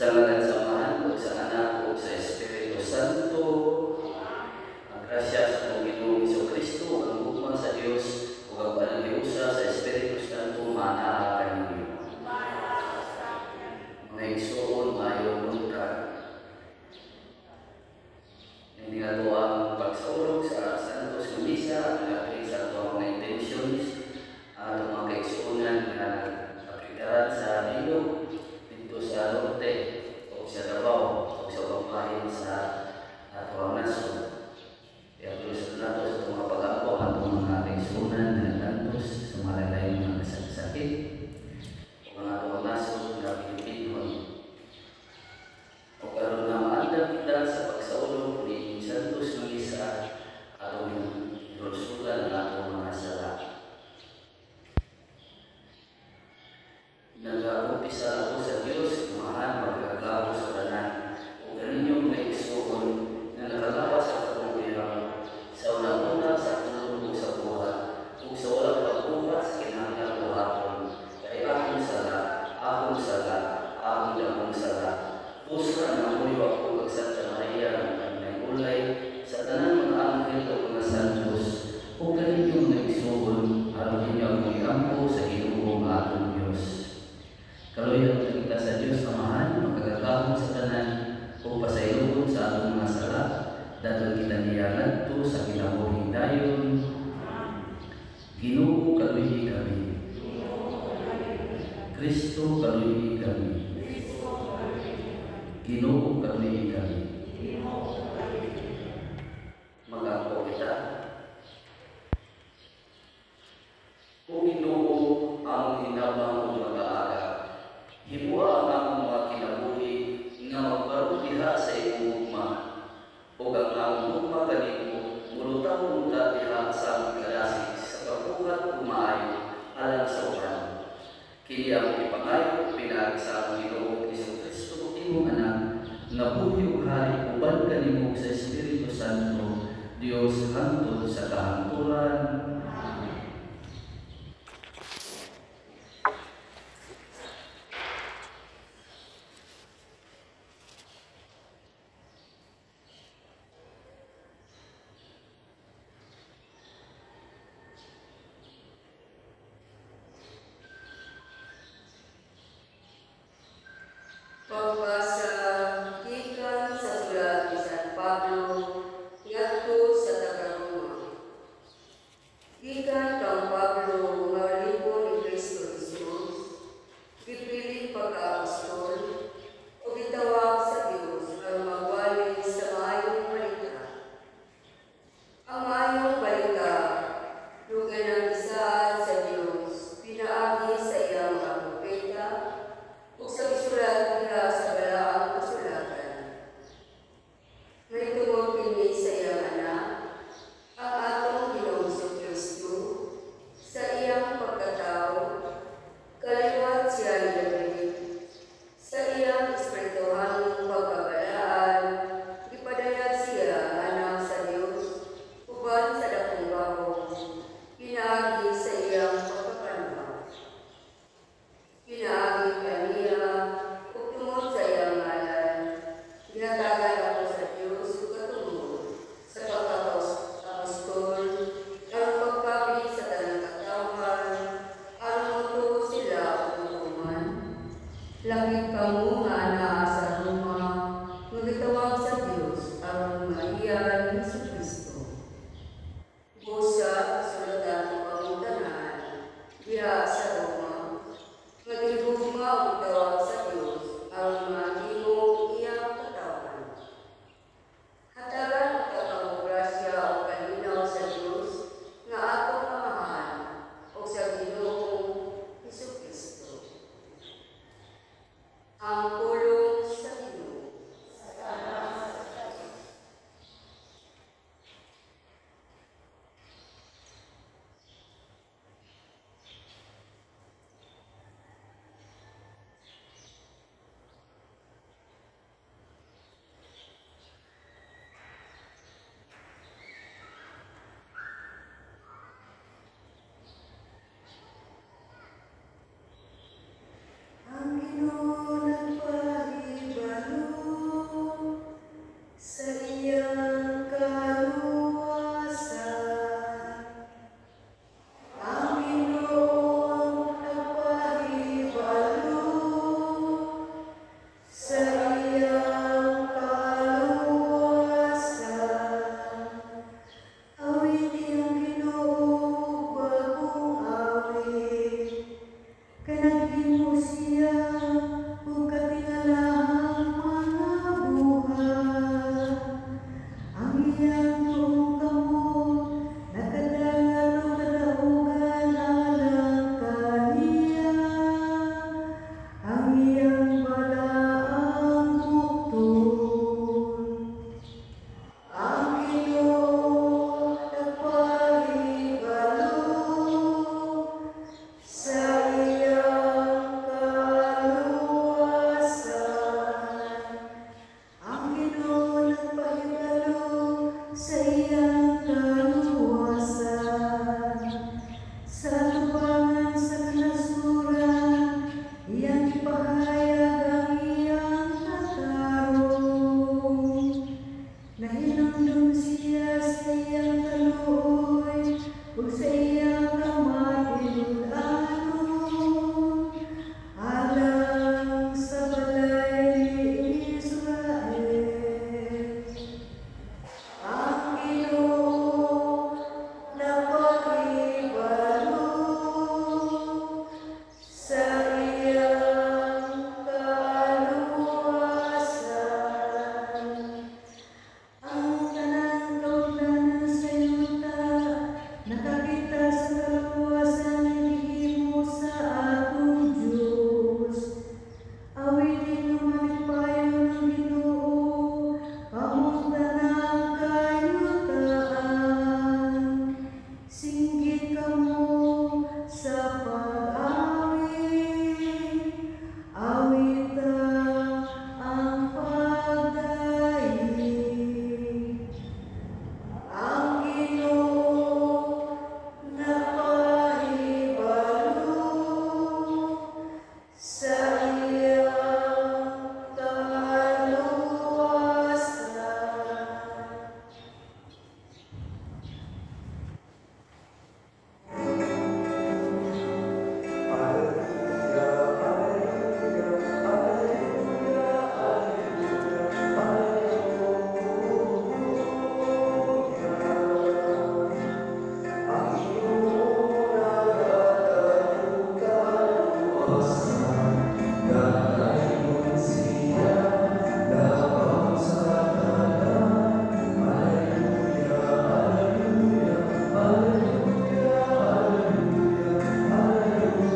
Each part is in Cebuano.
Sa ngalan sa Amahan, ug sa Anak, ug sa Espiritu Santo, ang grasya sa atong Ginoong Kristo, ug ang gugma sa Dios, ug ang panaghiusa sa Espiritu Santo maanaa kaninyo. Mga igsoon, maayong buntag. Hindi nga to ang pagsaulog sa Santos nga Misa, ang sa ato mga intentions, atong mga kaigsuonan nga apliktaran sa bilog dito sa Norte o sa Davao o sa ubang bahin sa atoang nasod. Kaya tuloy sa nato sa atong mga pag-ampo ang atong mga kaigsuonan nga naglantos sa mga lain mga sakit o ang atong nasod nga Pilipinon. O karon nga maandam kita sa pagsaulog ni Santos nga Misa, atong hinulsulan ang atong mga sala. Nagakumpisal ako sa Dios, Amahan, magkagahom sa tanan, ug kaninyo mga igsoon nga nakagawas sa katong uyab, sa unang-una sa tulong ug sa buhat, ug sa walang pagbuhat sa kinahanglan buhaton, kay akong sala, akong sala, akong dakong sala. Busa nangamuyo ako kag Santa Maria ang ulay sa tanan mga anghel ug mga santos, ug kaninyo mga igsoon, aron ninyo akong iampo sa Ginoo nga atong Dios. Kaluyan kita sa Dios Amahan, makagagahom sa tanan, ug pasayloon sa atong mga sala, daton kita niya ngadto sa kinabuhing dayon. Ginoo, kaluyi kami. Kristo, kaluyi kami. Ginoo, kaluyi kami. Mag-ampo kita. O Ginoo, among hinabang ug mag-aaga, himua ang among mga kinabuhi nga magbarog diha sa imong gugma, ug ang among gugma kanimo mulutaw unta diha sa among kadasig sa pagbuhat og maayo alang sa uban. Kini among ipangayo pinaagi sa among Ginoong Hesukristo, imong Anak, nga buhi ug hari uban kanimo sa Espiritu Santo, Dios hangtod sa kahangturan. Pagbasa gikan sa sulat ni San Pablo ngadto sa taga-Roma. Gikan kang Pablo nga lingkod ni Kristo Jesus, gipili pagka-apostol ug gitawag sa Dios aron magwali sa maayong balita. Ang maayong balita dugay nang gisaad sa Dios pinaagi sa iyang mga propeta ug sa gisulat diha sa balaang kasulatan. Mahitungod kini sa iyang Anak, ang atong Ginoong Hesukristo, sa iyang pagkatao, kaliwat siya ni David, sa iyang espirituhanong pagkabalaan, gipadayag siya nga Anak sa Dios, uban sa dakong gahom, pinaagi sa iyang pagkapanhaw. Pinaagi kaniya ug tungod sa iyang ngalan, gihatagan ako sa Dios ug katungod sa pagka-apostol aron pagkabig sa tanang katawhan, aron motuo sila ug motuman. Lakip kamo nga anaa sa Roma, nga gitawag sa Dios aron maiyan ni Hesukristo. Busa sulatan ko kamong tanan diha sa Roma, nga gihugma ug gitawag sa Dios aron mahimong iyang katawhan. Hatagan unta kamo grasya ug kalinaw sa Dios nga atong Amahan ug sa Ginoong Hesukristo. Kalawasan, Galayon siya, labaw sa tanan. Hallelujah, hallelujah, hallelujah, hallelujah, hallelujah.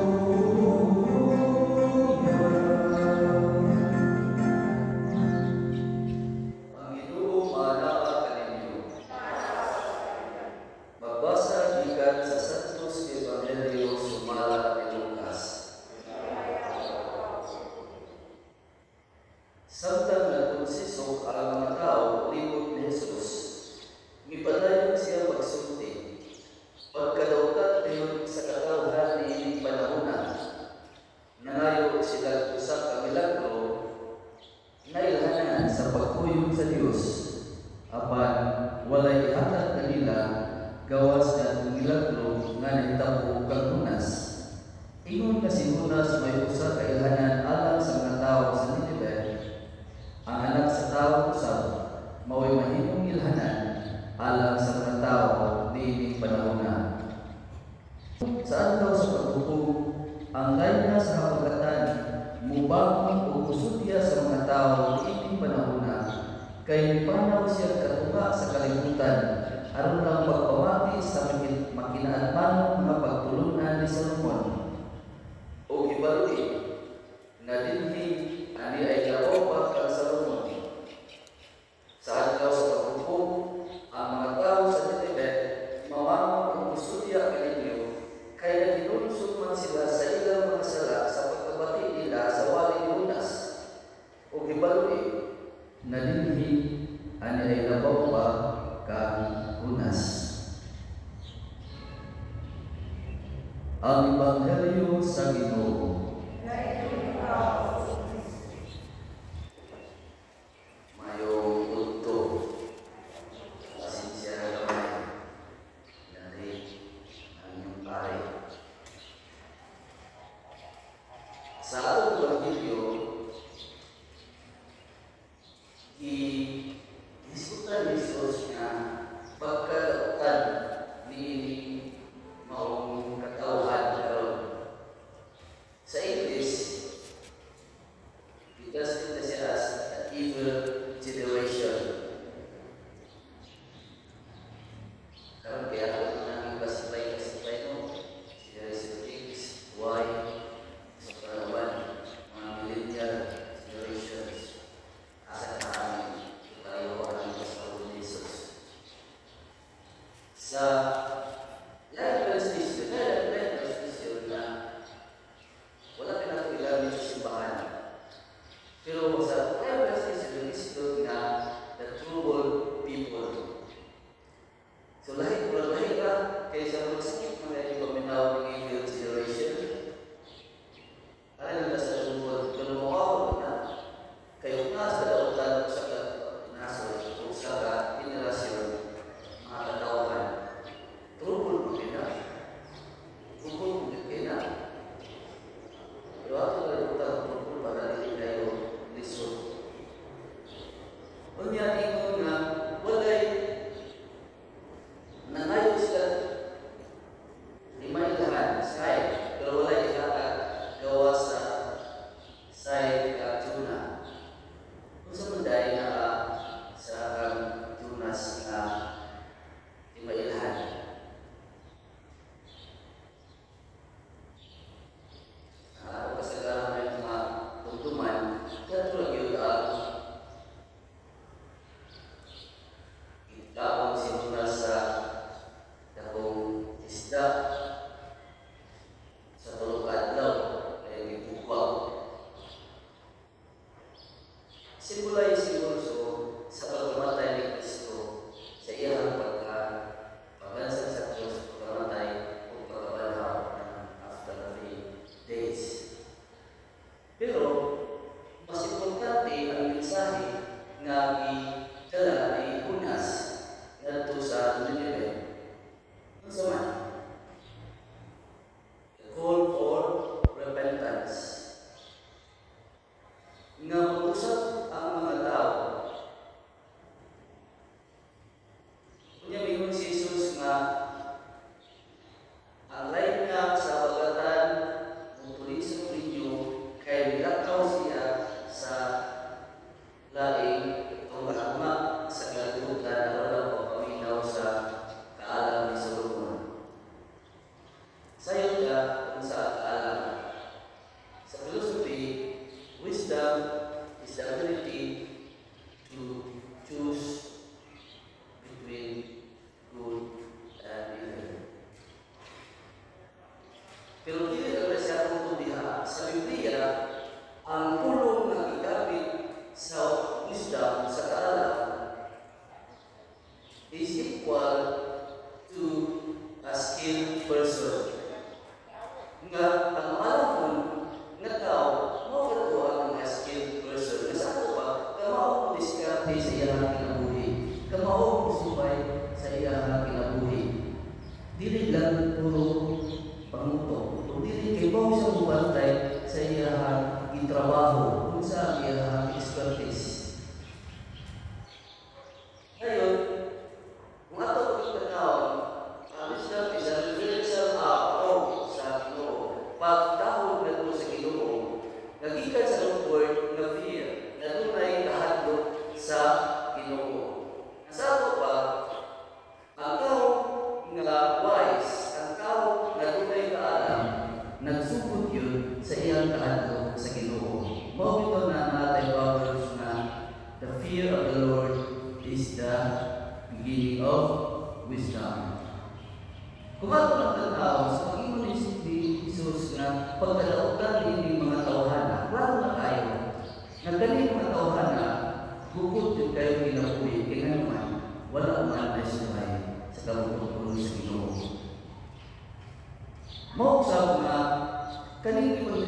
Ang Ginoo maanaa kaninyo. Magbasa gikan sa Santos Ebanghelyo sumala ni Lucas. Samtang nagkonsisok ang mga tao libot ni Jesus, mipadayon siya pagsulti: "Pagkadawtan dayon sa katawhan niining panahona. Nangayo sila usa ka milagro nailhanan sa pagkuyog sa Dios, apan walay ihatag kanila gawas nga milagro nga nahitabo kang Jonas. Ingon nga si Jonas may usa ka ilhanan alang sa mga tawo sa Nineve, ang Anak sa Tawo usab mao'y mahimong ilhanan alang sa mga tawo niining panahona. Sa adlaw sa paghukom, ang rayna sa habagatan mubangon ug musudya sa mga tawo niining panahona, kay mipanaw siya katunga sa kalibutan aron lang pagpamati sa makinaatmanong mga pagtulun-an ni Salomon. Ug hibaloi nga dinhi ani ay labaw pa kang Salomon. Sa adlaw sa paghukom, ang mga tawo sa Nineve mamangon ug musudya kaninyo, kay naghinulsol man sila sa ilang mga sala sa pagkabati nila sa wali ni Jonas. Ug hibaloi nga dinhi ani ay labaw pa kang Jonas." Ang Ebanghelyo sa Ginoo. Mayong udto. Pasensya na gamay. Na-late ang inyong pare. Sa atong Ebanghelyo, i-hisgutan ni Jesus nga pagkadautan niining maong katawhan karon. Sa English, i-translate na siya as an evil generation. Karon kaya ako nang classify no. Generation X, Y, sa kalaban, mga millennial.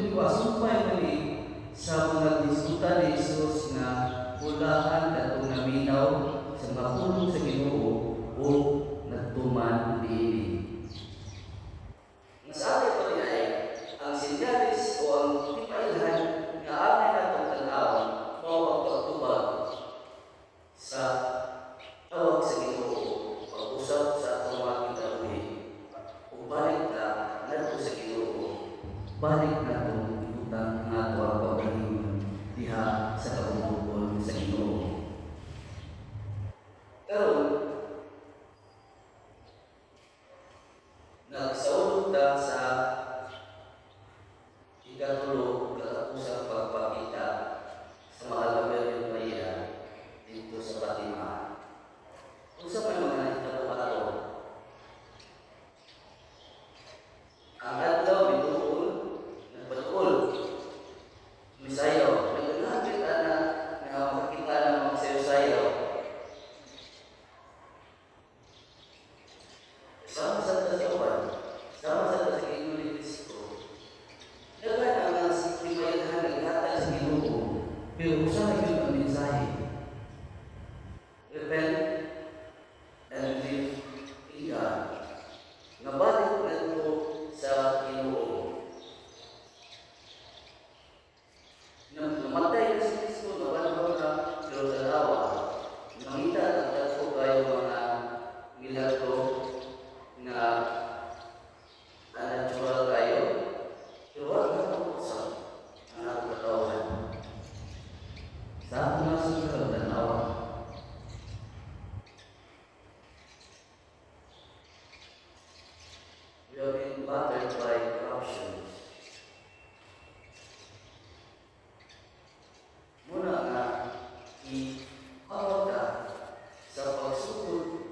Masumpay man ni sa mga gihisgutan ni Jesus nga bulahan katong naminaw sa mga pulong sa Ginoo o nagtuman niini. Nga sa atin pa ay ang sinyalis o ang tipailhan nga amin natong tan-awon mao ang pagtubag sa tawag sa Ginoo, pag-usab sa atong mga kinabuhi ug balik ta ngadto sa Ginoo, balik nato ibutang ang ato ang kaugalingon diha sa kabubut-on sa Ginoo. Karon, nagsaulog ta sa ikatulo katapusang pagpakita sa Mahal na Birhen Maria didto sa Fatima. Unsa may mga nahitabo ato? Ang adlaw mituol, nagpatuol. Misayaw, nagagapit ana nga makakita ng mga sayo-sayaw. Sama sa tasawan, sama sa sa Ginoo ni Kristo. Daghan ang mga timayaghan naghatag sa Ginoo, pero usa na gyud ang mensahe. Repent and believe in God. Nga balik ngadto sa Ginoo. Namatay na si Kristo, nabanhaw na, pero tanawa, mangita ang dagko kayo mga milagro nga natural kayo, pero wala na usab ang atong katawhan. Sa atong nasod karon, tanawa. We have been battered by corruptions. Muna nga i-awag ka sa pagsugod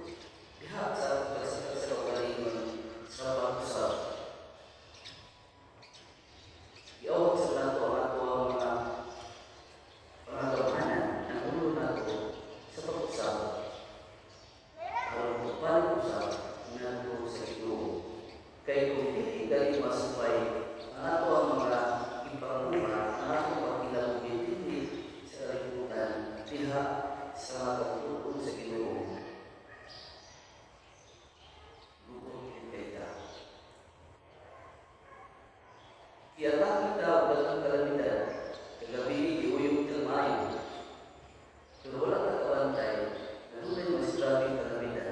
diha sa atong pagsikap sa kaugalingon sa pag-usab. Iawag sa nato ang ato ang mga pangagamhanan ang ulo nato sa pag-usab aron pagbalik usab ngadto sa Ginoo. Kay kung dili gali masupay ang ato ang mga ipanguha, ang atong pagkinabuhi dinhi sa kalibutan diha sa mga kabubut-on sa Ginoo, lubot gyud kay ta. Giatake ta og daghang kalamidad, kagabi giuyog ta maayo. Pero wala ka kabantay na dunay mas grabeng kalamidad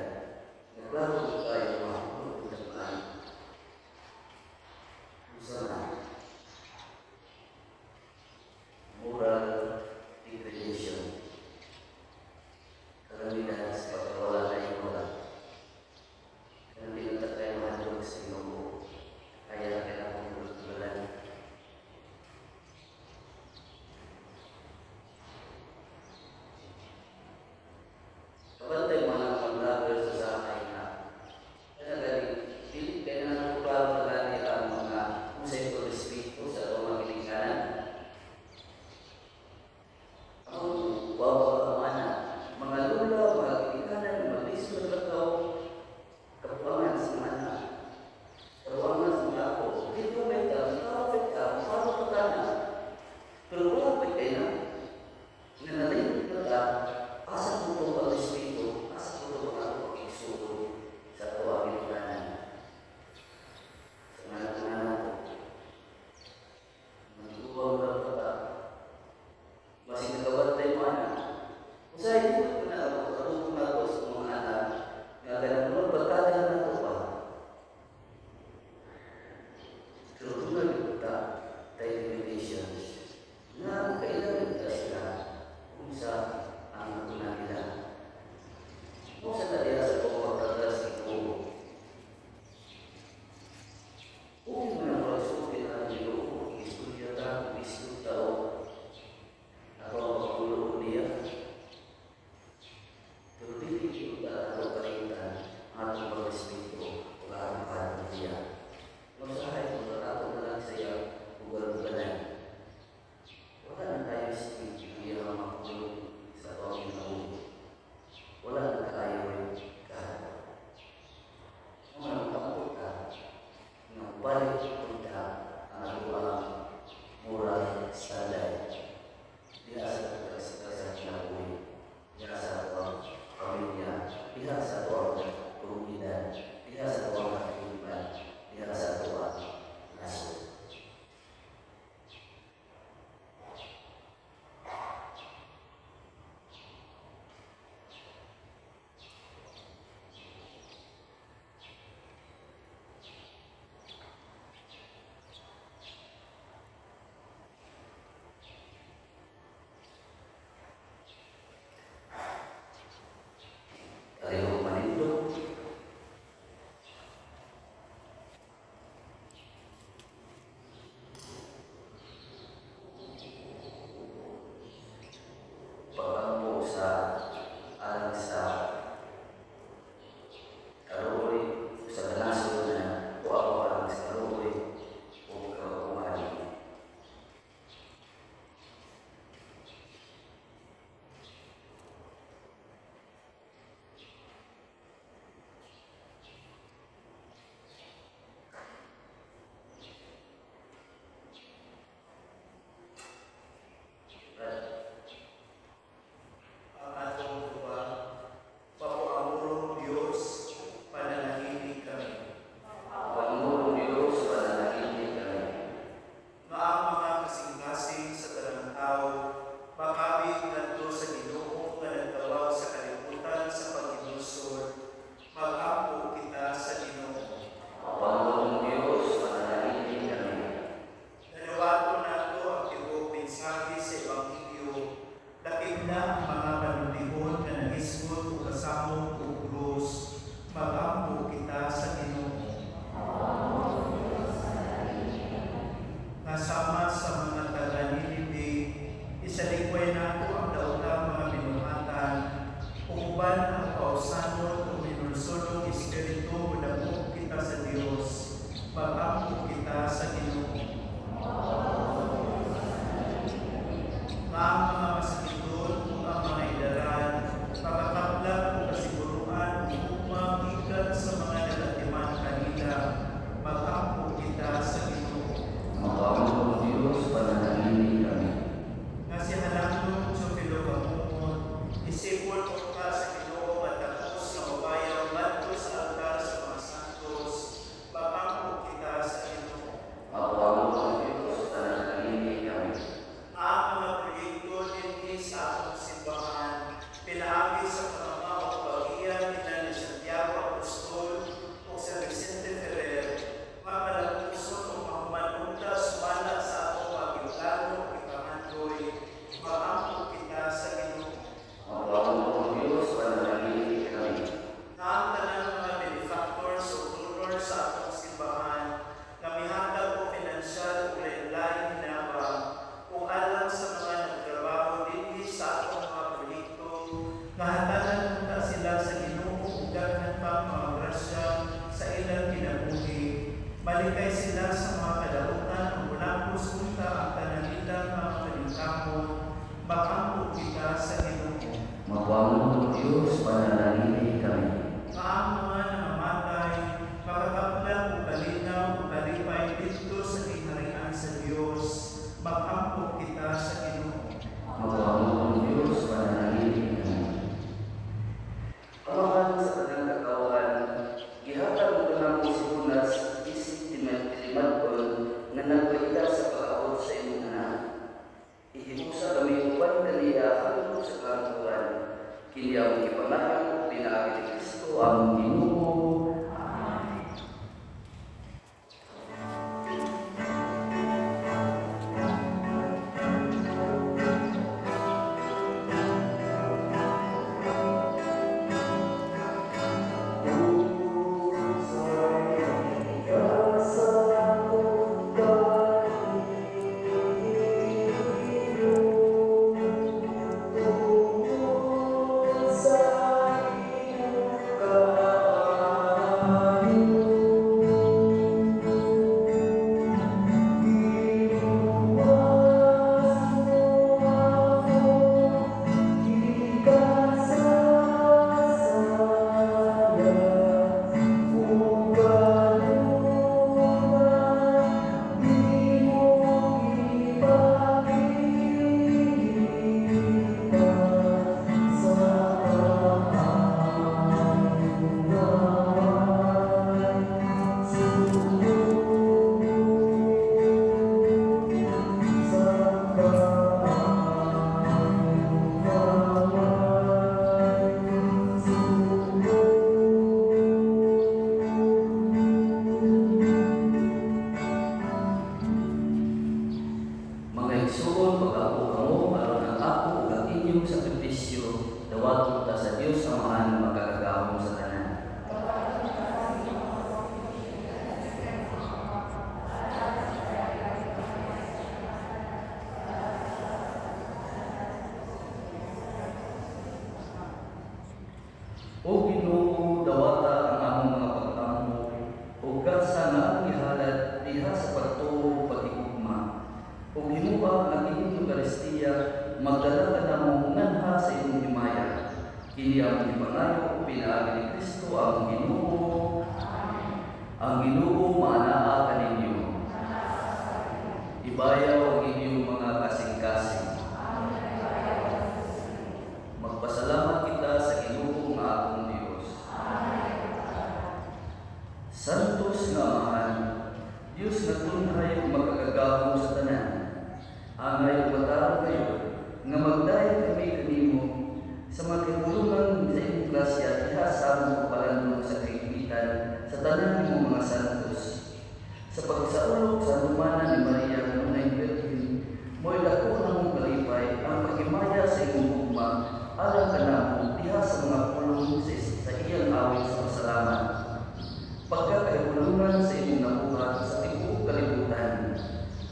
nga klaro gyud kaayo mahulog ta maayo. Unsa na? Moral degradation. Kalamidad sa pagkawala na moral. Kanang di ta kayo mahadlok sa Ginoo. Kaya kailangan mo tugalan. Dios, panalangini kami. Nga ang mga nangamatay, makakaplag og kalinaw ug kalipay didto sa gingharian sa Dios, mag-ampo kita sa Ginoo. Mabuhangon Dios, panalangini kami. Amahan sa tanang katawhan, gihatag mo kanamo si Jonas isip timadon nga nagpaila sa pag-abot sa imong anak. Ihimusa kami uban kaniya hangtod sa kahangturan. Kini among gipangayo pinaagi ni Kristo among Ginoo. Amen. Mga igsuon, pag-ampo kamo aron ang ako ug ang inyong sakripisyo dawaton ta sa Dios Amahan makagagahom sa tanan. O Ginoo, dawata ang among mga pag-ampo ug gasa nga among gihalad diha sa pagtuo ug paghigugma. Ug himoa nga kining Eukaristiya magdala kanamo nganha sa imong himaya. Kini among gipangayo pinaagi ni Kristo among Ginoo. Ang Ginoo maanaa kaninyo. Ibayaw ang inyong mga kasing-kasing. Magpasalamat kita sa Ginoo nga atong Dios. Santos nga Amahan, Dios nga tunhay ug makagagahom sa tanan. Angay ug matarong kayo nga magdayeg kami kanimo sa mga kahibulongan sa imong grasya diha sa among pagpalandong sa kahigpitan sa tanan nimong mga santos. Sa pagsaulog sa handumanan ni Maria kanunay Birhen, mo'y dako namong kalipay ang paghimaya sa imong gugma alang kanamo diha sa mga pulong sa iyang awit sa pasalamat. Pagkakahibulongan sa imong nabuhat sa tibuok kalibutan,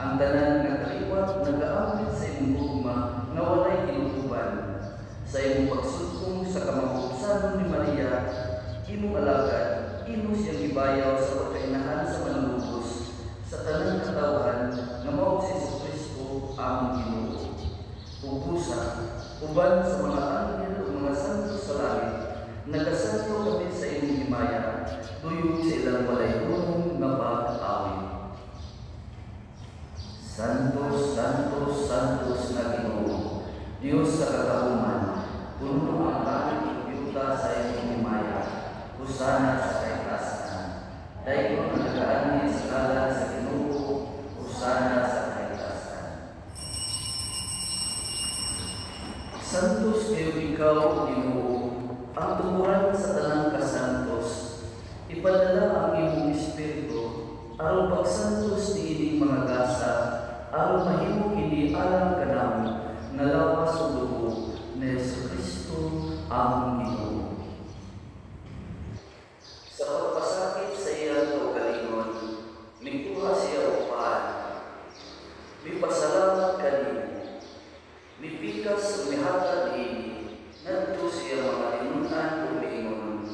ang tanan nga kaliwat nagaambit sa imong gugma nga walay kinutuban. Sa imong pagsugkong sa kamangubsanon ni Maria, imong alagad, imo siyang gibayaw sa pagkainahan sa Manunubos sa tanang katawhan nga mao si Jesucristo among Ginoo. Ug busa, uban sa mga anghel ug mga santos sa langit, nagasanto kami sa imong himaya, duyog sa ilang walay hunong nga pag-awit. Santos, Santos, Santos nga Ginoo, Dios sa kagahuman, puno ang langit ug yuta sa imong himaya. Hosana sa kaitasan. Dayon ang nagaanhi sa ngalan sa Ginoo, Hosana sa kaitasan. Santos kayo ikaw, Ginoo, ang tuburan sa tanang kasantos. Ipadala ang imong espiritu aron pagsantos niining mga gasa, aron mahimo kini alang kanamo nga lawas ug dugo ni Jesucristo among Ginoo. Sa pagpasakit sa iyang kaugalingon, mikuha siya og pan, mipasalamat kanimo, mipikas ug mihatag niini ngadto sa iyang mga tinun-an ug miingon: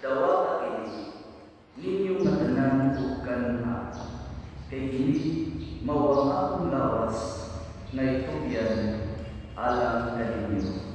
"Dawata kini ninyo nga tanan ug kanha, kay kini mao ang akong lawas nga itugyan alang kaninyo."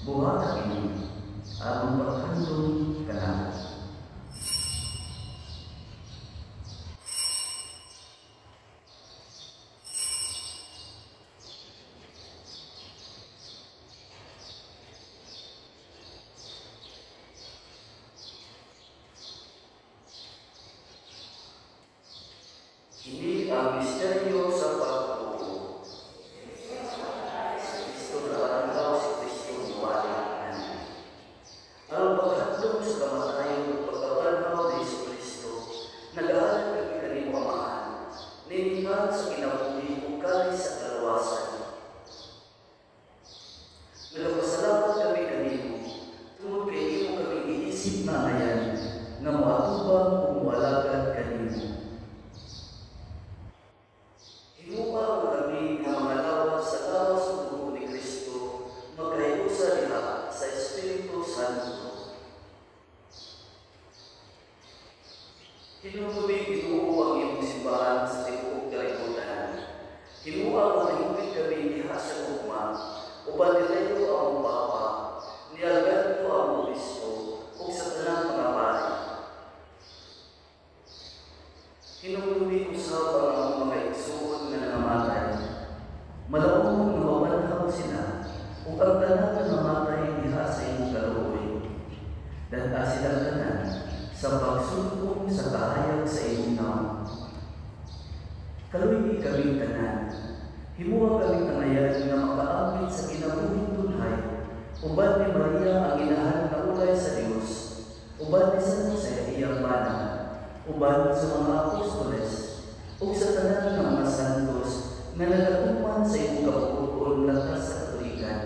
Buhata kini aron paghandom kanako. Kini ang misteryo sa pagtuo. Si Kristo nabanhaw, si Kristo muwali kanamo. Aron paghandom sa kamatayon ug pagkabanhaw ni Hesukristo, nagahalad kami kanimo, Amahan, nining sa kinabuhi ug kalis sa kaluwasan. Nagapasalamat kami kanimo tungod kay imo kami giisip na angayan nga moatubang ug moalagad kanimo. Himoa nga kami nga mga lawas sa lawas ug dugo ni Kristo magkahiusa diha sa Espiritu Santo. Hinumdumi, Ginoo, ang imong simbahan sa tibuok kalibutan. Himoa nga mahingpit kami diha sa gugma uban ni Leo among Papa, ni Alberto among Obispo, ug sa tanang mga pari. Hinumdumi usab ang among mga igsuon nga nangamatay. Malaumon nga mabanhaw sila ug ang tanan nga namatay diha sa imong kaluoy. Dad-a silang tanan sa pagsulbong sa kahayag sa imong nawong. Kaluy-i kaming tanan. Himoa kaming angayan nga makaambit sa kinabuhing tunhay uban ni Maria ang Inahan nga ulay sa Dios, uban ni San Jose iyang bana, uban sa mga apostoles ug sa tanan nga mga santos nga nagatuman sa imong kabubut-on latas sa katuigan.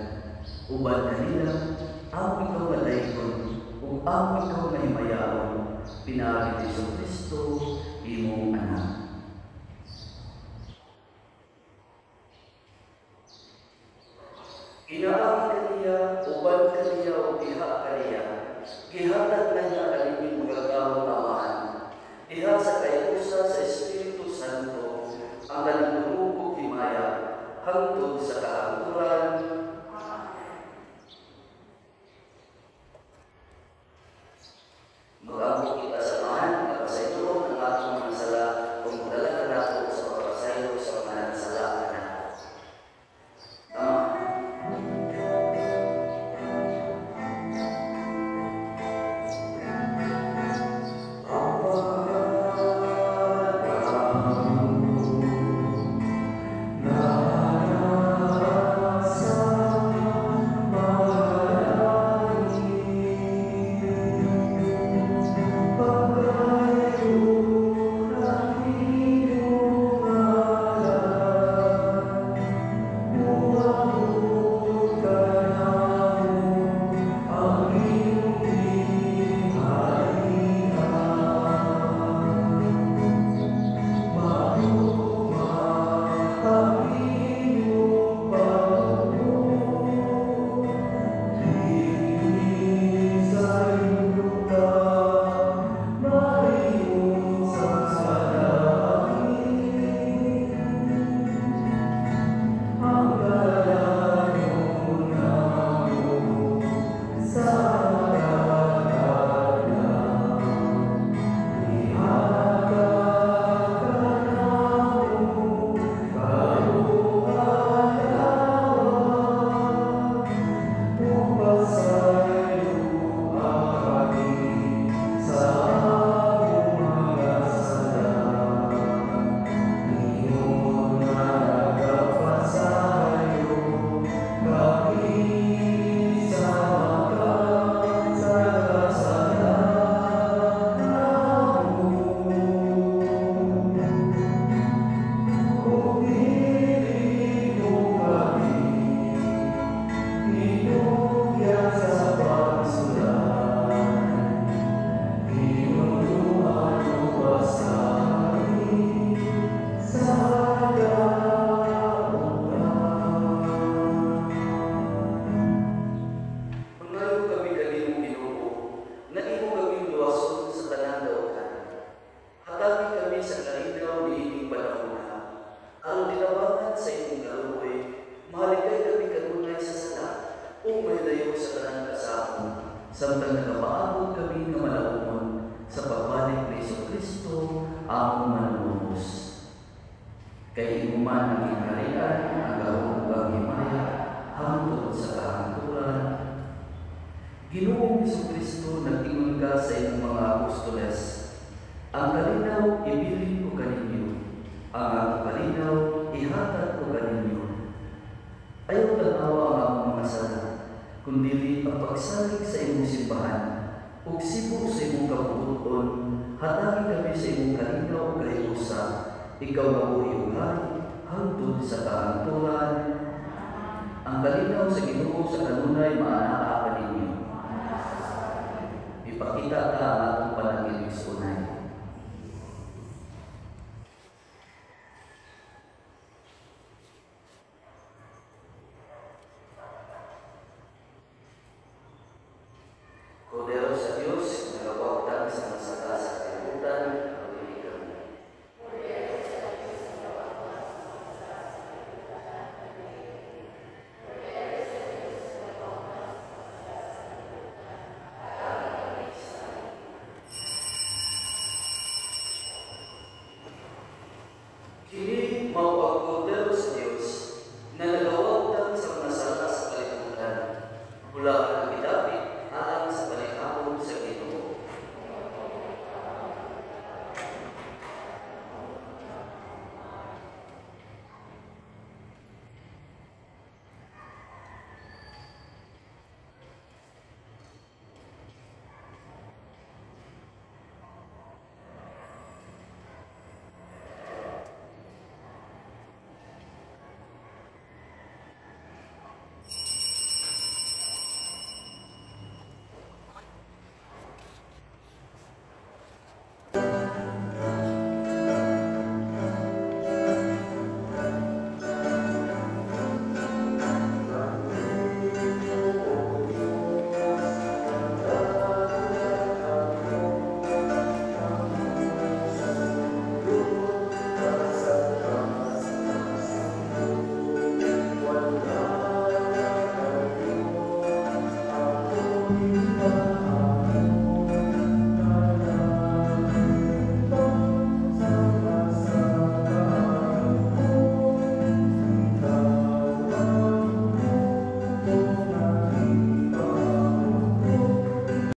Uban kanila, among ikaw nga daygon ug among ikaw nga himayaon pinaagi ni Hesukristo, imong Anak. Inaagi kaniya, uban kaniya, ug diha kaniya, gihatag na niya kaninyong makagagahom nga Amahan, diha sa kahiusa sa Espiritu Santo, ang tanang dungog ug himaya, hangtod sa kahangturan. Mag-ampo kita sa Amahan nga pasayloon ang atong mga sala ug modala kanato sa pagpasaylo sa mga nagsala kanato. Ama, Apan Samtang nagapaabot kami nga malaugon sa pagbalik ni Kristo among Manunubos. Kay imo man ang gingharian, ang gahom ug ang himaya hangtod sa kahangturan. Ginoong Kristo, nag-ingon ka sa imong mga apostoles, "Ang kalinaw ibilin ko kaninyo, ang akong kalinaw ihatag ko kaninyo. Ayaw tanawa ang akong mga sala, kundili ang pagsalig sa imong simbahan, ug sibo sa imong kabubut-on, hatagi kami sa imong kalinaw ug kahiusa, ikaw nga buhi ug hari hangtod sa kahangturan." Ang kalinaw sa Ginoo sa kanunay maanaa kaninyo. Ipakita ta ang atong panagilingsunay. Kordero sa Dios, nagawagtang sa mga sala sa kalibutan, awayi kami. Kini mao ang Kordero sa Dios na nagawagtang sa mga sala sa kalibutan. Bulahan